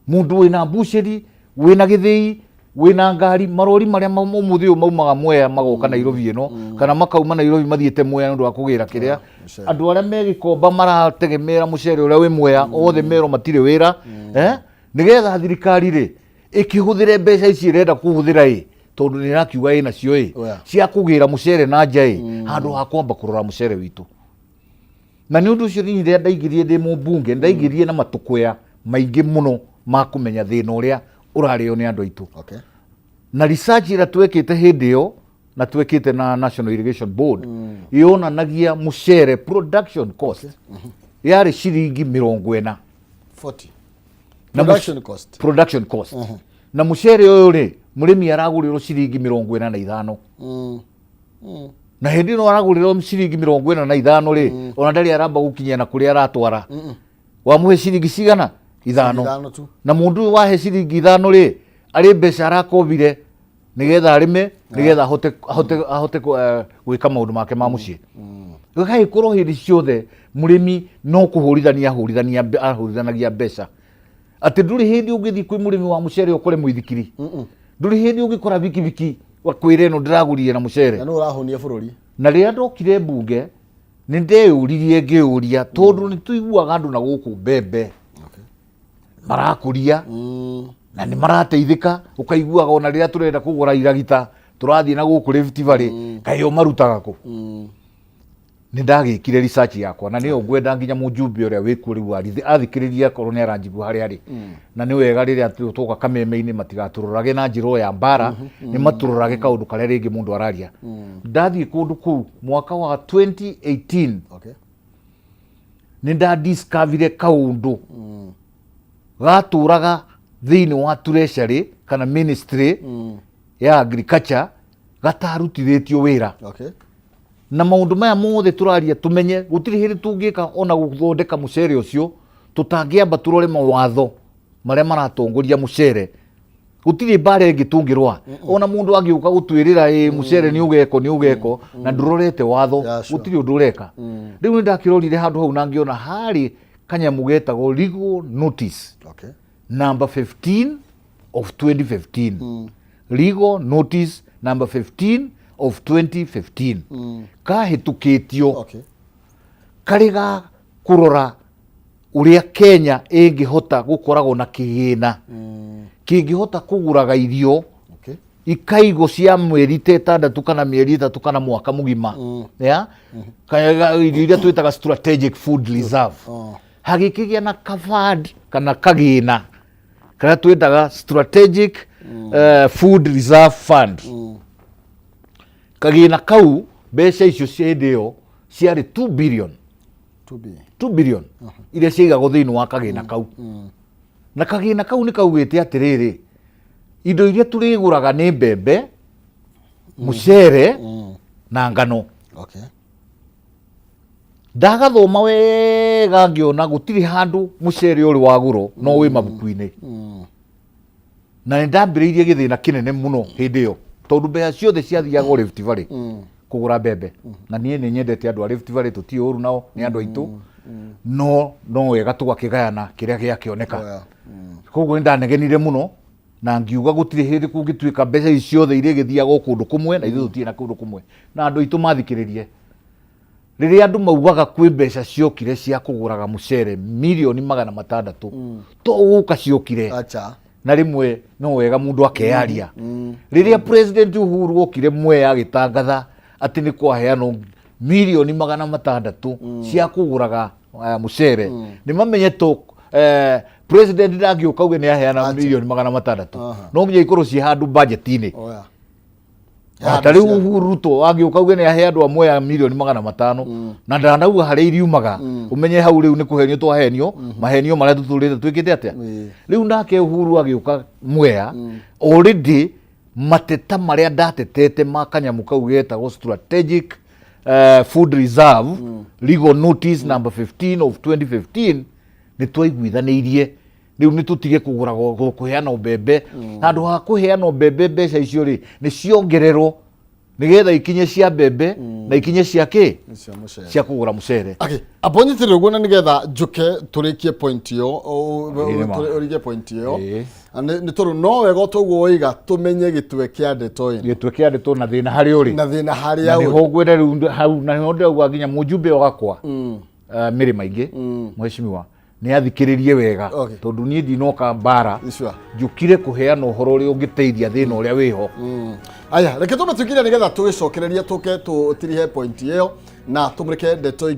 Mũndũ wĩna mbucĩri, wĩna gĩthĩi, wĩna ngari, marori marĩa ũmũthĩ ũyũ maumaga Mwea magoka Nairobi ĩno, kana makauma Nairobi mathiĩte Mwea nĩ ũndũ wa kũgĩra kĩrĩa. Mũcere. Andũ arĩa me Gĩkomba marategemera mũcere ũrĩa wĩ Mwea, othe merwo matirĩ wĩra, eh? Nĩgetha thirikari rĩ ĩkĩhũthĩre mbeca ici ĩrenda kũhũthĩra ĩ, tondũ nĩ ĩrakiuga ĩ nacio ĩ cia kũgĩra mũcere na nja ĩ, handũ ha kwamba kũrora mũcere witũ. Na nĩ ũndũ ũcio niĩ rĩrĩa ndaingĩrire ndĩ mũmbunge, ndaingĩrire na matũkũya maingĩ mũno ma kũmenya thĩna ũrĩa ũrarĩo nĩ andũ aitũ. Na research ĩrĩa twekĩte hĩndĩ ĩyo, na twekĩte na National Irrigation Board, yonanagia mũcere production cost yarĩ ciringi 40. 40. Na Production cost. Production cost. Na mũcere ũyũ rĩ, mũrĩmi aragũrĩrwo ciringi 45. Na hĩndĩ ĩno aragũrĩrwo ciringi 45 rĩ, ona ndarĩ aramba gũkinyia na kũrĩa aratwara. Wamũhe ciringi cigana? Ithano. Ithano tu. Na mũndũ ũyũ wahe ciringi 5 rĩ, arĩ mbeca arakobire nĩgetha arĩme, nĩgetha ahote gwĩka maũndũ make ma mũciĩ. Gagĩkorwo hĩndĩ ciothe mũrĩmi no kũhũrithania ahũrithanagia mbeca, atĩ ndũrĩ hĩndĩ ũngĩthiĩ kwĩ mũrĩmi wa mũcere ũkore mũithikiri, ndũrĩ hĩndĩ ũngĩkora bikibiki wakwĩra ĩno ndĩragũrire na mũcere. Na nĩ ũrahũnia bũrũri. Na rĩrĩa ndokire mbunge, nĩ ndeyũririe ngĩyũria, tondũ nĩ tũiguaga andũ na gũkũ mbembe marakũria na nĩ marateithĩka, ũkaiguaga ona rĩrĩa tũrenda kũgũra iragita tũrathiĩ na gũkũ Rift Valley, kaĩ o marutaga kũ? Nĩ ndagĩkire research yakwa, na nĩyo ngwenda nginya mũjumbe ũrĩa wĩkuo rĩu athikĩrĩrie, akorwo nĩ aranjigua harĩa arĩ. Na nĩ wega rĩrĩa tũka kameme-inĩ matigatũrorage na njĩra o ya mbara, nĩ matũrorage kaũndũ karĩa rĩngĩ mũndũ araria. Ndathiĩ kũndũ kũu mwaka wa 2018, nĩ ndadiscoverire kaũndũ gatũraga thĩinĩ wa treasury kana ministry ya agriculture gatarutithĩtio wĩra. Na maũndũ maya mothe tũraria, tũmenye gũtirĩ hĩndĩ tũngĩka ona gũthondeka mũcere ũcio tũtangĩamba tũrore mawatho marĩa maratongoria mũcere. Gũtirĩ mbara ĩngĩ tũngĩrũa ona mũndũ angĩũka gũtwĩrĩra ĩ mũcere nĩ ũgeko nĩ ũgeko na ndũrorete watho. Gũtirĩ ũndũ ũreka. Rĩu nĩ ndakĩrorire handũ hau na ngĩona harĩ kanyamũ getagwo legal notice number 15 of 2015, legal notice number 15 of 2015, kahĩtũkĩtio karĩ ga kũrora ũrĩa Kenya ĩngĩhota gũkoragwo na kĩgĩna kĩngĩhota kũgũraga irio ikaigwo cia mweri ta 6 kana mĩeri 3 kana mwaka mũgima, ya irio iria twĩtaga strategic food reserve. Hagĩkĩgĩa na kaband kana kagĩna karĩa twĩtaga strategic food reserve fund. Kagĩna kau, mbeca icio cia hĩndĩ ĩyo ciarĩ 2 billion. To be. 2 billion iria ciaigagwo thĩinĩ wa kagĩna kau. Na kagĩna kau nĩ kaugĩte atĩrĩrĩ, indo iria tũrĩgũraga nĩ mbembe, mũcere na ngano. Ndagathoma wega ngĩona gũtirĩ handũ mũcere ũrĩ wagũrwo, no wĩ mabuku-inĩ. Na nĩ ndambĩrĩirie gĩthĩna kĩnene mũno hĩndĩ ĩyo, tondũ mbeca ciothe ciathiaga Rift Valley kũgũra mbembe. Na niĩ nĩ nyendete andũ a Rift Valley, tũtiĩ ũru nao, nĩ andũ aitũ, no wega tũgakĩgayana kĩrĩa gĩakĩoneka. Koguo nĩ ndanegenire mũno na ngiuga gũtirĩ hĩndĩ kũngĩtuĩka mbeca ici ciothe irĩgĩthiaga o kũndũ kũmwe na ithuĩ tũtirĩ na kũndũ kũmwe. Na andũ aitũ mathikĩrĩrie rĩrĩa andũ maugaga kwĩ mbeca ciokire cia kũgũraga mũcere 600,000,000, to gũka ciokire. Acha. Na rĩmwe no wega mũndũ akeyaria. Rĩrĩa President Uhuru okire Mwea agĩtangatha atĩ nĩ kwaheanwo 600,000,000 cia kũgũraga mũcere, nĩ mamenye to president ndangĩũka uge nĩ aheana 600,000,000. No nginya ikorwo ciĩ handũ budget-inĩ. Ya Ta rĩu andũ cia- Uhuru Ruto agĩũka uge nĩ ahe andũ a Mwea 500,000,000 na ndanauga harĩa iriumaga, ũmenye hau rĩu nĩ kũhenio twahenio mahenio marĩa tũtũrĩte twĩkĩte atĩa. Rĩu nake Uhuru agĩũka Mwea, already mateta marĩa ndatetete ma kanyamũ kau getagwo strategic food reserve, legal notice number 15 of 2015, nĩ twaiguithanĩirie rĩu nĩ tũtige kũgũra kũheana mbembe. Handũ ha kũheana mbembe, mbeca icio rĩ nĩ ciongererwo nĩgetha ikinye cia mbembe na ikinye cia kĩ? Cia mũcere. Cia kũgũra mũcere. Okay, amba ũnyitĩrĩre ũguo na nĩgetha njũke tũrĩkie point ĩyo, Ĩĩ, nĩ ma. ũrĩkie point ĩyo. Ĩĩ. Nĩ tondũ no wega o toguo woiga tũmenye gĩtwe kĩa ndeto ĩno. Gĩtwe kĩa ndeto na thĩna harĩa ũrĩ. Na thĩna Na harĩa nĩho ũrĩ. ngwenda rĩu hau na nĩho ndĩrauga nginya mũjumbe wakwa Mĩrĩ Maingĩ, mheshimiwa, nĩ athikĩrĩrie wega, tondũ niĩ ndinoka mbara. Njũkire kũheana ũhoro ũrĩa ũngĩteithia thĩna ũrĩa wĩho. Aya, reke tũme tuingire nĩgetha tũgĩcokereria tũke tũtirihe point ĩyo na tũmũrĩke ndeto ingĩ.